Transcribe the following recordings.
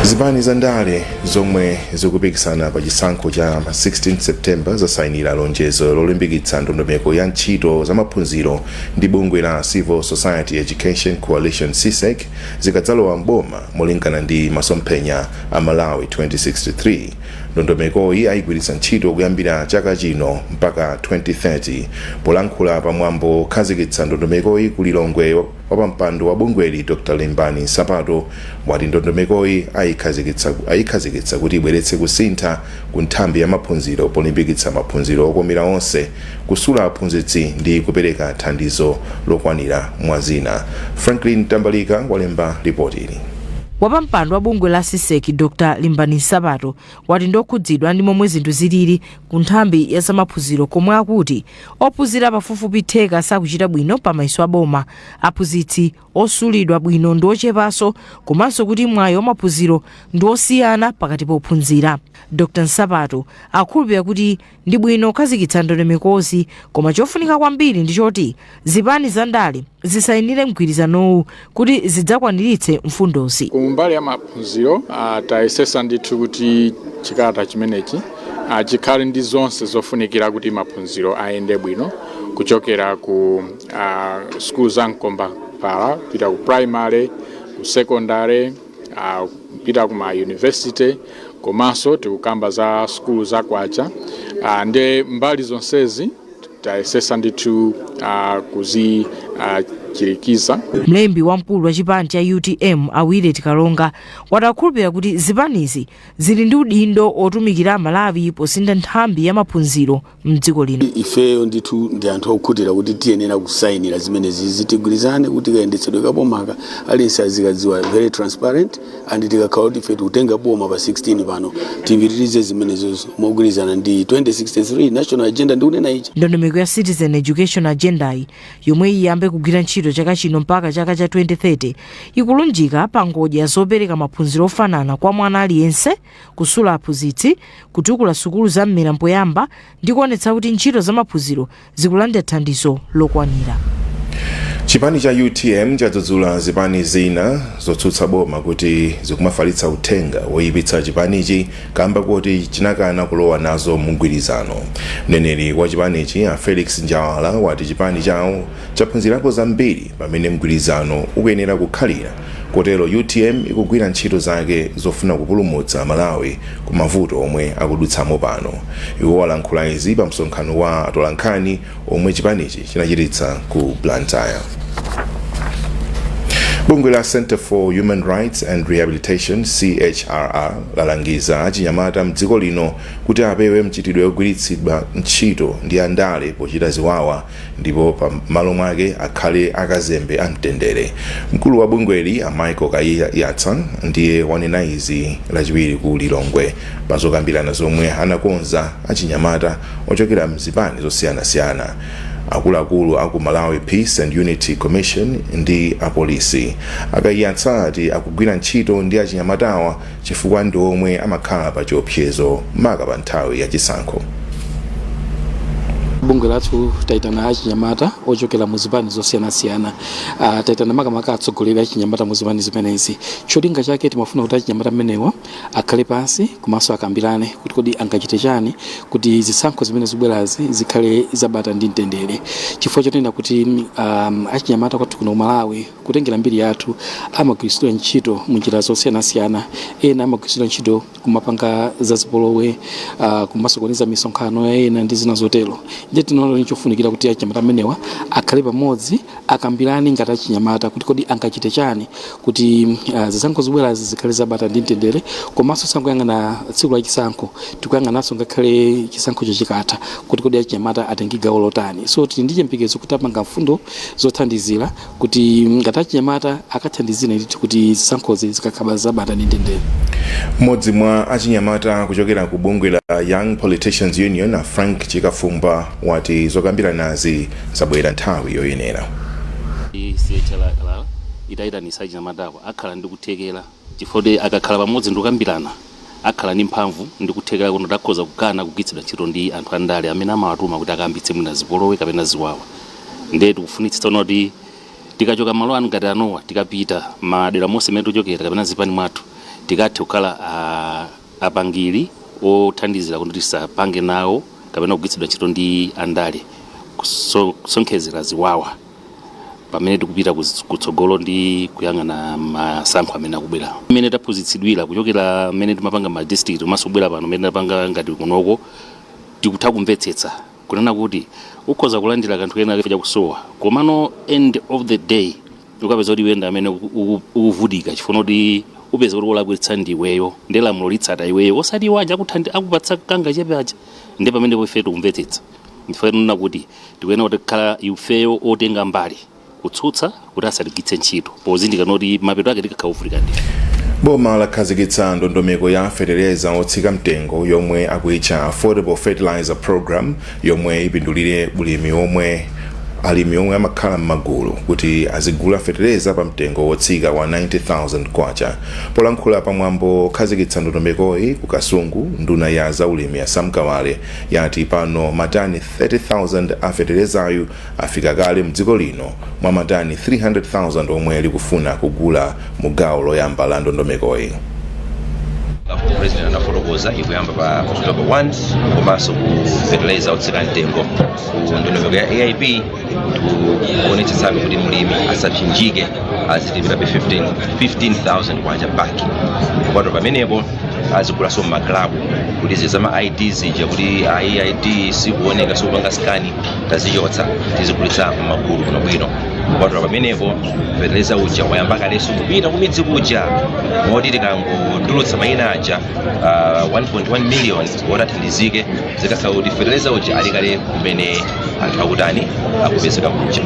Zipani za ndale zomwe zikupikisana pa chisankho cha 16 September zasayinira lonjezo lolimbikitsa ndondomeko ya ntchito za maphunziro ndi bungwe la Civil Society Education Coalition, CSEC, zikadzalowa mboma molingana ndi masomphenya a Malawi 2063. Ndondomekoyi ayigwiritsa ntchito kuyambira chaka chino mpaka 2030. Polankhula pamwambo okhazikitsa ndondomekoyi ku Lilongwe, wapampando wa bungweli Dr Limbani Nsapato wati ndondomekoyi ayikhazikitsa kuti ibweretse kusintha ku nthambi ya maphunziro polimbikitsa maphunziro okomera onse, kusula aphunzitsi ndi kupereka thandizo lokwanira, mwa zina. Franklin Tambalika walemba ripoti ili. Wapampando wa bungwe la CSEC Dr Limbani Nsapato wati ndokhudzidwa ndi momwe zinthu zilili ku nthambi ya zamaphunziro, komwe akuti ophunzira pafupifupi theka sakuchita bwino pamayeso aboma, aphunzitsi osulidwa bwino ndi ochepanso, komanso kuti mwayi wa maphunziro ndi osiyana pakati pa ophunzira. Dr Nsapato akukhulupirira kuti ndi bwino kukhazikitsa ndondomekozi, koma chofunika kwambiri ndi choti zipani zandale zisayinire mgwirizanowu kuti zidzakwaniritse mfundozi. Ku mbali ya maphunziro, tayesesa ndithu kuti chikalata chimenechi chikhale ndi zonse zofunikira kuti maphunziro ayende bwino, kuchokera ku skulu za mkombaphala kupita ku primary, ku secondary, kupita ku ma university, komanso tikukamba za skulu za kwacha. Nde mbali zonsezi tayesesa ndithu kuzichirikiza. Mlembi wamkulu wa chipani cha UTM a Willet Kalonga wati akhulupirira kuti zipanizi zili ndi udindo otumikira Amalawi posintha nthambi ya maphunziro mdziko lino. Ifeyo ndithu ndi anthu okhutira kuti tiyenera kusayinira zimenezi, zitigwirizane kuti kayendetsedwe kabomaka aliyense azikadziwa, very transparent, and tikakhala kuti ife tikutenga boma pa 16 pano, tipitirize zimenezo mogwirizana ndi 2063 national agenda ndikunena ichi. Ndondomeko ya Citizen Education Agendayi, yomwe iyambe kugwira ntchito chaka chino mpaka chaka cha 2030, ikulunjika pa ngodya zopereka maphunziro ofanana kwa mwana aliyense, kusula aphunzitsi, kutukula sukulu za mmera mpoyamba ndi kuonetsa kuti ntchito za maphunziro zikulandira thandizo lokwanira. Chipani cha UTM chadzudzula zipani zina zotsutsa boma kuti zikumafalitsa uthenga woyipitsa chipanichi kamba kuti chinakana kulowa nazo mu mgwirizano. Mneneri wa chipanichi a Felix Njawala wati chipani chawo chaphunzirapo zambiri pamene mgwirizano ukuyenera kukhalira, kotero UTM ikugwira ntchito zake zofuna kupulumutsa Malawi ku mavuto omwe akudutsamo pano. Iwo walankhula izi pa msonkhano wa atolankhani omwe chipanichi chinachititsa ku Blantyre. Bungwe la Center for Human Rights and Rehabilitation, CHRR, lalangiza achinyamata mdziko lino kuti apewe mchitidwe wogwiritsidwa ntchito ndi andale pochita ziwawa ndipo pamalo mwake akhale akazembe amtendere. Mkulu wa bungweli a Michael Kaiyatsa ndiye wanena izi Lachiwiri ku Lilongwe pa zokambirana zomwe anakonza achinyamata ochokera mzipani zosiyanasiyana, akuluakulu aku Malawi Peace and Unity Commission ndi apolisi. A Kaiyatsa ati akugwira ntchito ndi achinyamatawa chifukwa ndi omwe amakhala pa chiopsezo, maka pa nthawi yachisankho. Bungwe lathu taitana achinyamata ochokera mu zipani zosiyanasiyana. Taitana makamaka atsogoleri achinyamata mu zipani zimenezi. Cholinga chake timafuna kuti achinyamata amenewa akhale pansi komanso akambirane kuti kodi angachite chani kuti zisankho zimene zikubwerazi zikhale zabata ndi mtendere, chifukwa chonena kuti achinyamata kwathu kuno ku Malawi, kutengera mbiri yathu, amagwiritsidwa ntchito mu njira zosiyanasiyana. Ena amagwiritsidwa ntchito kumapanga zazipolowe, kumasokoneza misonkhano ya ena ndi zina zotero. Ndiye tinaona ni chofunikira kuti achinyamata amenewa akhale pamodzi, akambirane ngati achinyamata kuti kodi angachite chani kuti zisankho zibwerazi zikhale zabata ndi mtendere, komanso sangoyang'ana tsiku la chisankho, tikuyang'ananso ngakhale chisankhocho chikatha kuti kodi achinyamata atenge gawo lotani. So tili ndi chiyembekezo kuti apanga mfundo zothandizira kuti ngati achinyamata akathandizire ndithu kuti zisankhozi zikakhala zabata ndi mtendere. Mmodzi mwa achinyamata kuchokera ku bungwe la Young Politicians Union a Frank Chikafumba wati zokambiranazi zabwera nthawi yoyenera. CHRR itayitanisa achinyamatawo, akhala ndi kuthekera, chifukwa kuti akakhala pamodzi ndi kukambirana, akhala ndi mphamvu ndi kuthekera kuti akhoza kukana kugwiritsidwa ntchito ndi anthu andale amene amawatuma kuti akayambitse mwina zipolowe kapena ziwawa. Ndiye tikufunitsitsa kuti tikachoka malo anu ngati anowa, tikapita madera monse mmene tikuchokera kapena zipani mwathu, Tikathe kukhala apangiri othandizira kuti tisapange nawo kapena kugwiritsidwa ntchito ndi andale kusonkhezera ziwawa pamene tikupita kutsogolo ndi kuyang'ana masankho amene akubwera. Mmene taphunzitsidwira kuchokera mmene timapanga ma district komanso kubwera pano mmene tapanga ngati kunoko, tikutha kumvetsetsa kunena kuti ukhoza kulandira kanthu kena chakusowa, komano end of the day ukapeza kuti iwe ndi amene ukuvutika, chifukwa kuti upeza kuti wolakwitsa ndiweyo, ndi lamulo litsata iweyo, osati iwo aja akupatsa kanga chepe aja. Ndi pamenepo ife tikumvetsetsa, ndife tinena kuti tikuyenera kuti khala ifeyo otenga mbali kutsutsa kuti asatigwiritse ntchito, pozindikira kuti mapeto ake tikakhala ovutika ndife. Boma lakhazikitsa ndondomeko ya fetereza otsika mtengo yomwe akuitcha Affordable Fertilizer Program, yomwe ipindulire ulimi omwe alimi omwe amakhala m'magulu kuti azigula fetereza pa mtengo wotsika wa 90,000 kwacha. Polankhula pamwambo okhazikitsa ndondomekoyi ku Kasungu, nduna ya zaulimi ya Sam Kawale yati pano matani 30,000 a feterezayu afika kale mdziko lino mwa matani 300,000 omwe likufuna kugula mu gawo loyamba la ndondomekoyi. President anafotokoza ikuyamba pa October 1, komanso ku fertilizer otsika mtengo ku ndondomeko ya AIP tikuonetsetsabe kuti mlimi asapsinjike, azilipirabe 15,000 kwacha back. Kupatula pamenepo, azigulanso mmaklabu kuti zama ID zija kuti ID sikuoneka, sikupanga scan, tazichotsa, tizigulitsa mmagulu bwinobwino. Kupatula pamenepo, fertilizer uja wayamba kalenso kupita kumidzi kuja, moti tikangotulutsa mayina aja 1.1 million woti athandizike, zikakhala kuti fertilizer uja ali kale kumene anthu akutani, akupezeka kuja.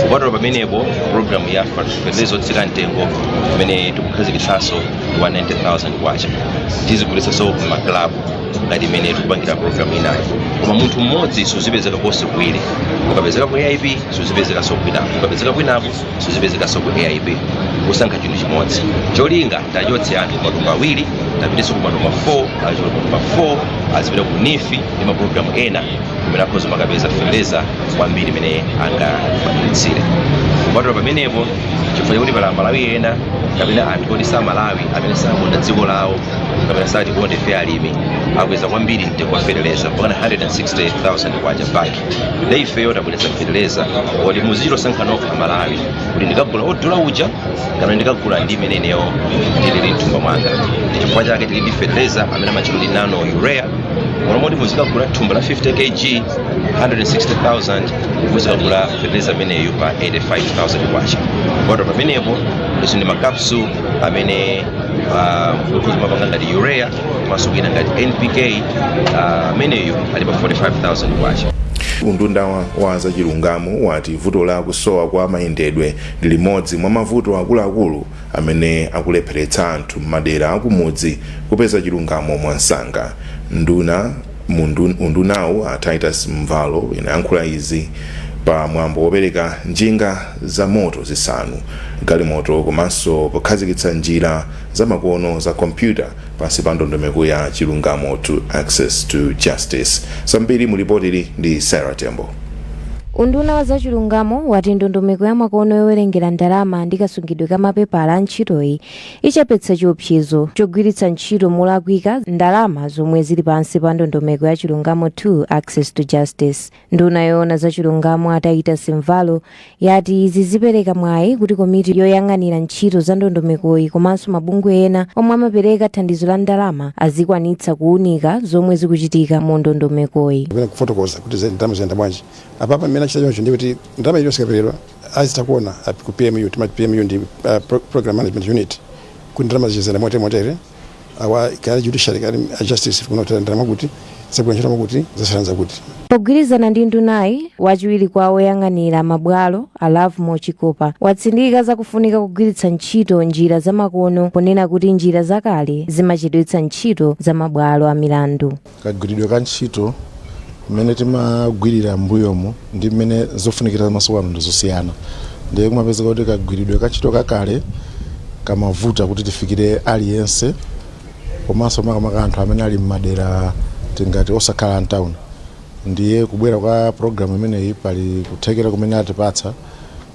Kupatula pamenepo, program ya fertilizer otsika mtengo imene tikukhazikitsanso wa 90,000 kwacha, tizigulitsanso mmaklabu ngati imene tikupangira program inayo. Koma munthu mmodzi suzipezeka konse kuwiri: ukapezeka ku AIP suzipezekanso kwinapo, ukapezeka kwinapo suzipezekanso ku AIP. Kusankha chinthu chimodzi, cholinga tachotse anthu kumatumba awiri, tapitenso kumatumba 4, achoke kumatumba 4 azipita ku NEEF ndi mapulogalamu ena kumene akhoza makapeza feteleza kwambiri imene angakwaniritsire. Kupatula pamenepo, chifukwa chakuti pala Amalawi ena kapena anthu oti samalawi amene sakonda dziko lawo kapena satikonde ife alimi, akweza kwambiri mtengo wa feteleza mpakana 160,000 kwacha bag. Nde ifeyo tabweretsa feteleza oti muzichitosankha nokha Malawi kuti ndikagula odula uja kapena ndikagula ndi imene ineyo ndilili mthumba mwanga. Ndi chifukwa chake tili ndi feteleza amene amatchedwa ndi nano urea, momwe muzikagula thumba la 50 kg 160,000, muzikagula feteleza ameneyu pa 85,000 kwacha. Kupatula pamenepo, ndiso ndi makapsu amene ukhoza mapanga ngati urea komanso kwina ngati NPK, ameneyu ali pa 45,000 kwacha. Unduna wa zachilungamo wati vuto la kusowa kwa mayendedwe ndi limodzi mwa mavuto akuluakulu amene akulepheretsa anthu m'madera akumudzi kupeza chilungamo mwansanga. Nduna undunawu a Titus Mvalo inayankhula izi pa mwambo wopereka njinga za moto zisanu, galimoto komanso pokhazikitsa njira zamakono za kompyuta pansi pa ndondomeko ya Chilungamo 2 Access to Justice. Zambiri mu ripoti ndi Sarah Tembo. Unduna wa zachilungamo wati ndondomeko ya makono yowerengera ndalama ndi kasungidwe ka mapepala a ntchitoyi ichepetsa chiopsezo chogwiritsa ntchito molakwika ndalama zomwe zili pansi pa ndondomeko ya Chilungamo 2 Access to Justice. Nduna yoona zachilungamo a Titus Mvalo yati izi zipereka mwayi kuti komiti yoyang'anira ntchito za ndondomekoyi komanso mabungwe ena omwe amapereka thandizo la ndalama azikwanitsa kuwunika zomwe zikuchitika mu ndondomekoyi. Kapena kufotokoza kuti ndalama ziyenda bwanji. Apapa mmene achita choncho ndi kuti ndalama iliyonse ikaperekedwa azitha kuona ku PMU, timati PMU ndi Program Management Unit, kuti ndalama ziyenda motere motere, awa kali judiciary kali a justice kuno ndalama kuti zagwira ntchito kuti zasalanza kuti. Pogwirizana ndi ndunayi, wachiwiri kwa woyang'anira mabwalo a Lovemore Chikopa watsindika zakufunika kugwiritsa ntchito njira zamakono, ponena kuti njira zakale zimachedwetsa ntchito za mabwalo a milandu. Kagwiridwe ka ntchito mmene timagwirira m'mbuyomu ndi mmene zofunikira masiku ano ndizosiyana, ndiye kumapezeka kuti kagwiridwe ka ntchito kakale kamavuta kuti tifikire aliyense, komanso makamaka anthu amene ali m'madera tingati osakhala mtown. Ndiye kubwera kwa program imeneyi pali kuthekera kumene atipatsa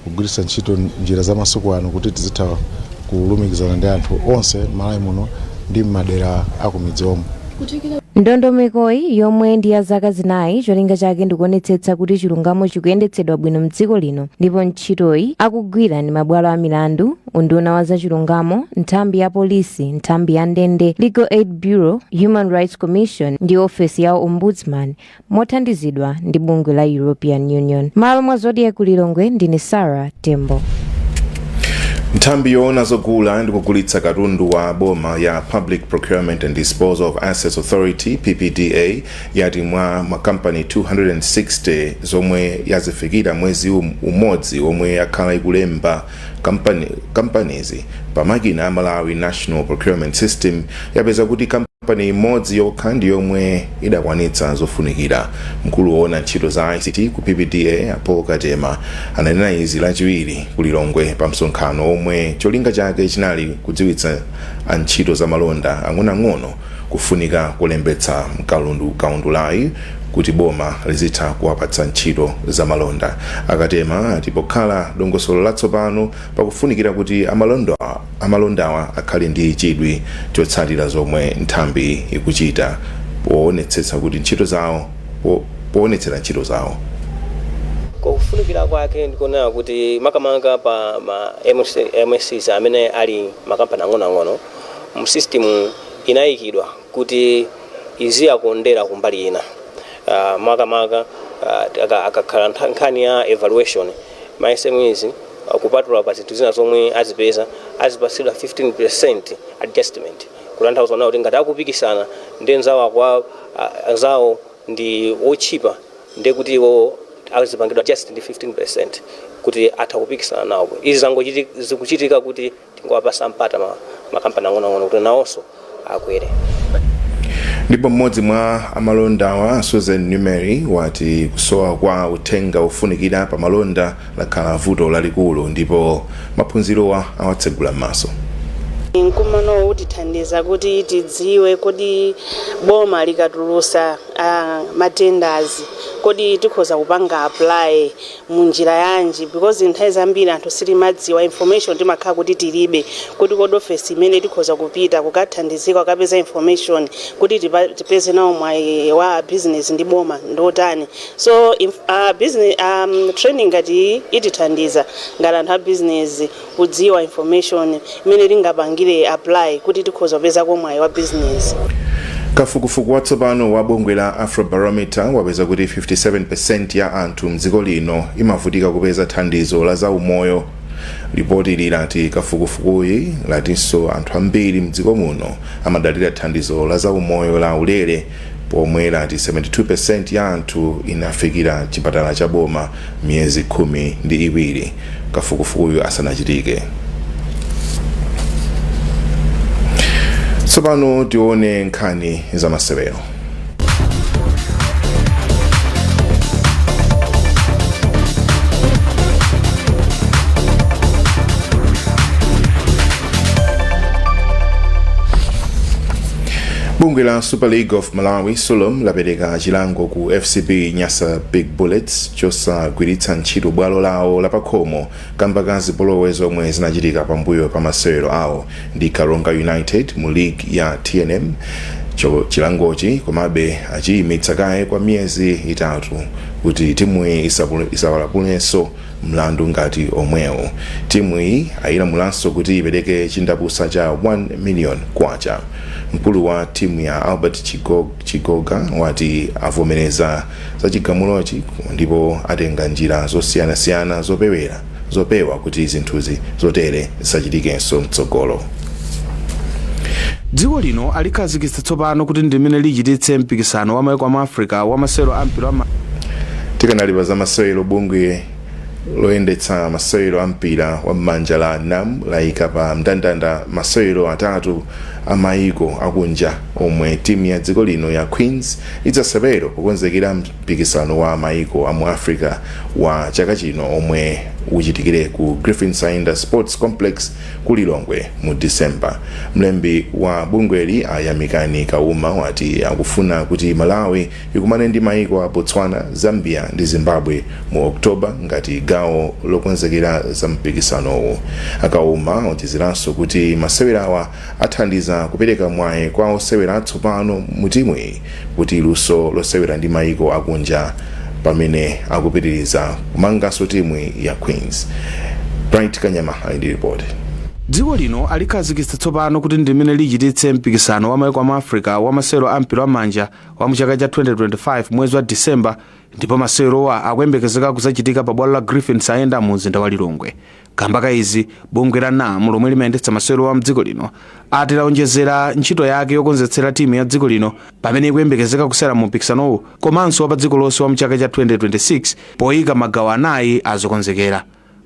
kugwiritsa ntchito njira za masiku ano kuti tizitha kulumikizana ndi anthu onse Malawi muno. Ndi m'madera akumidzi omwe. Ndondomekoyi, yomwe ndi ya zaka 4, cholinga chake ndikuonetsetsa kuti chilungamo chikuyendetsedwa bwino mdziko lino, ndipo ntchitoyi akugwira ndi mabwalo a milandu, unduna wa zachilungamo, nthambi ya polisi, nthambi ya ndende, Legal Aid Bureau, Human Rights Commission ndi ofesi ya Ombudsman, mothandizidwa ndi bungwe la European Union. Malo mwa Zodiak ku Lilongwe, ndine Sarah Tembo. Nthambi yoona zogula ndi kugulitsa katundu wa boma ya Public Procurement and Disposal of Assets Authority, PPDA, yati mwa makampani 260 zomwe yazifikira mwezi umodzi omwe yakhala ikulemba kampanizi pamakina a Malawi National Procurement System, yapeza kuti kampani imodzi yokha ndi yomwe idakwanitsa zofunikira. Mkulu woona ntchito za ICT ku PPDA, Paul Katema, ananena izi Lachiwiri ku Lilongwe pa msonkhano omwe cholinga chake chinali kudziwitsa antchito za malonda ang'onoang'ono kufunika kulembetsa mkaundulayi kuti boma lizitha kuwapatsa ntchito za malonda. Akatema ati pokhala dongosolo latsopano, pakufunikira kuti amalondawa akhale ndi chidwi chotsatira zomwe nthambi ikuchita poonetsetsa kuti ntchito zawo poonetsera ntchito zawo. Kufunikira kwake ndikuonera kuti makamaka pa ma MSCs amene ali makampani ang'onoang'ono mu system inayikidwa kuti iziyakondera kumbali ina, makamaka akakhala nkhani ya evaluation, ma SMEs, kupatula pa zinthu zina zomwe azipeza, azipatsidwa 15% adjustment, kutanthauza kuti ngati akupikisana ndi anzawo akwa anzawo ndi otchipa, ndiye kuti iwo azipangidwa adjust ndi 15% kuti atha kupikisana nawo. Izi zikuchitika kuti tingowapasa mpata makampani ang'onoang'ono kuti nawonso akwere. Ndipo mmodzi mwa amalondawa, Susan Numeri, wati kusowa kwa uthenga ofunikira pa malonda lakhala vuto lalikulu ndipo maphunzirowa awatsegula m'maso. Mkumano utithandiza kuti tidziwe kodi boma likatulusa ma tenders, kodi tikhoza kupanga apply munjira yanji, because nthawi zambiri anthu sitimadziwa information, timakhala kuti tilibe kuti kodi ofesi imene tikhoza kupita kukathandizika, kukapeza information kuti tipeze nawo mwayi wa business ndi boma ndotani. So business training ngati iyi itithandiza ngati anthu a business kudziwa information imene tingapangire apply kuti tikhoza kupezako mwayi wa business. Kafukufuku watsopano wa bungwe la Afrobarometer wapeza kuti 57% ya anthu mdziko lino imavutika kupeza thandizo la zaumoyo. Ripoti ili lati kafukufukuyi latinso anthu ambiri mdziko muno amadalira thandizo la zaumoyo la ulere, pomwe lati 72% ya anthu inafikira chipatala cha boma miyezi 12 kafukufukuyu asanachitike. Tsopano tione nkhani za masewero. Bungwe la Super League of Malawi, SULOM, lapereka chilango ku FCB Nyasa Big Bullets chosagwiritsa ntchito bwalo lawo lapakhomo kamba ka zipolowe zomwe zinachitika pambuyo pa masewero awo ndi Karonga United mu league ya TNM. Chilangochi komabe achiyimitsa kaye kwa miyezi 3 kuti timuyi isapalamulenso mlandu ngati omwewo. Timuyi ayilamulanso kuti ipereke chindapusa cha 1 million kwacha. Mkulu wa timu ya Albert Chigoga wati avomereza za chigamulochi ndipo atenga njira zosiyanasiyana zopewa kuti zinthuzi zotere zisachitikenso mtsogolo. Dziko lino alikhazikitsa tsopano kuti ndimene lichititse mpikisano wa maiko amu Africa wa masewero a mpira wa Tikanali pa za masewero, bungwe loyendetsa masewero a mpira wa m'manja la NAM layika pa mndandanda masewero atatu a mayiko akunja omwe timu ya dziko lino ya Queens idzasewere pokonzekera mpikisano wa mayiko a mu Africa wa chaka chino omwe Uchitikire ku Griffin Sainda Sports Complex ku Lilongwe mu Disemba. Mlembi wa bungweli, Ayamikani Kauma, wati akufuna kuti Malawi ikumane ndi maiko a Botswana, Zambia ndi Zimbabwe mu Oktoba ngati gawo lokonzekera za mpikisanowu. Akauma onjezeranso kuti masewerawa athandiza kupereka mwayi kwa osewera atsopano mu timuyi kuti luso losewera ndi maiko akunja pamene akupitiriza kumanganso timu ya Queens. Bright Kanyama ali ndi ripoti. Dziko lino alikhazikitsa tsopano kuti ndimene lichititse mpikisano wa maiko amu Africa wa masewero a mpira wamanja wa muchaka cha 2025 mwezi wa Disemba, ndipo masewerowa akuyembekezeka kuzachitika pa bwalo la Griffin Saenda mu mzinda wa Lilongwe. Kamba ka izi, bungwe la NAM lomwe limayendetsa masewerowa mdziko lino ati laonjezera ntchito yake yokonzetsera timu ya dziko lino pamene ikuyembekezeka kusewera mu mpikisanowu komanso wa pa dziko lonse wa mchaka cha 2026 poyika magawo anayi azokonzekera.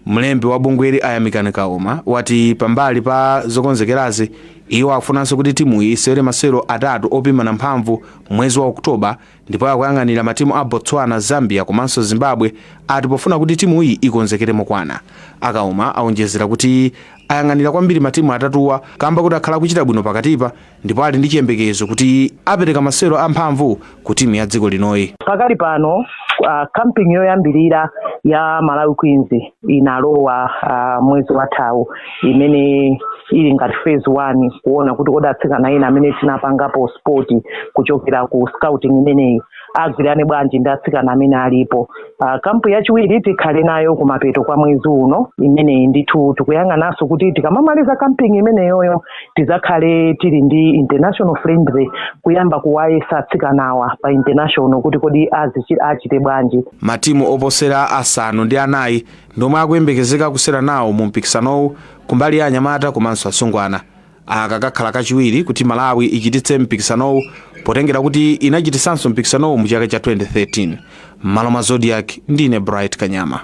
Mlembi wa bungweli, Ayamikani Kauma, wati pambali pa zokonzekerazi, iwo akufunanso kuti timuyi isewere masewero atatu opimana mphamvu mwezi wa Oktoba, ndipo akuyang'anira matimu a Botswana, Zambia komanso Zimbabwe, ati pofuna kuti timuyi ikonzekere mokwana. Akauma aonjezera kuti ayang'anira kwambiri matimu atatuwa kamba kuti akhala akuchita bwino pakatipa, ndipo ali ndi chiyembekezo kuti apereka masewero amphamvu ku timu ya dziko linoyi. Pakali pano camping yoyambirira ya Malawi Queens inalowa mwezi wathawu, imene ili ngati phase 1, kuona kuti kodi atsikana ena amene tinapangapo sport kuchokera ku scouting imeneyi agwirane bwanji ndi atsikana amene alipo. Camp yachiwiri tikhale nayo kumapeto kwa mwezi uno. Imeneyi ndithu tikuyang'ananso kuti tikamamaliza camping imeneyoyo tidzakhale tili ndi international friendly, kuyamba kuwayesa atsikanawa pa international kuti kodi achite bwanji. Matimu oposera 9 ndomwe akuyembekezeka kusewera nawo mu mpikisanowu kumbali ya anyamata komanso asungwana. Aka kakhala kachiwiri kuti Malawi ichititse mpikisanowu, potengera kuti inachitisanso mpikisanowu mu chaka cha 2013. M'malo mwa Zodiak, ndine Bright Kanyama.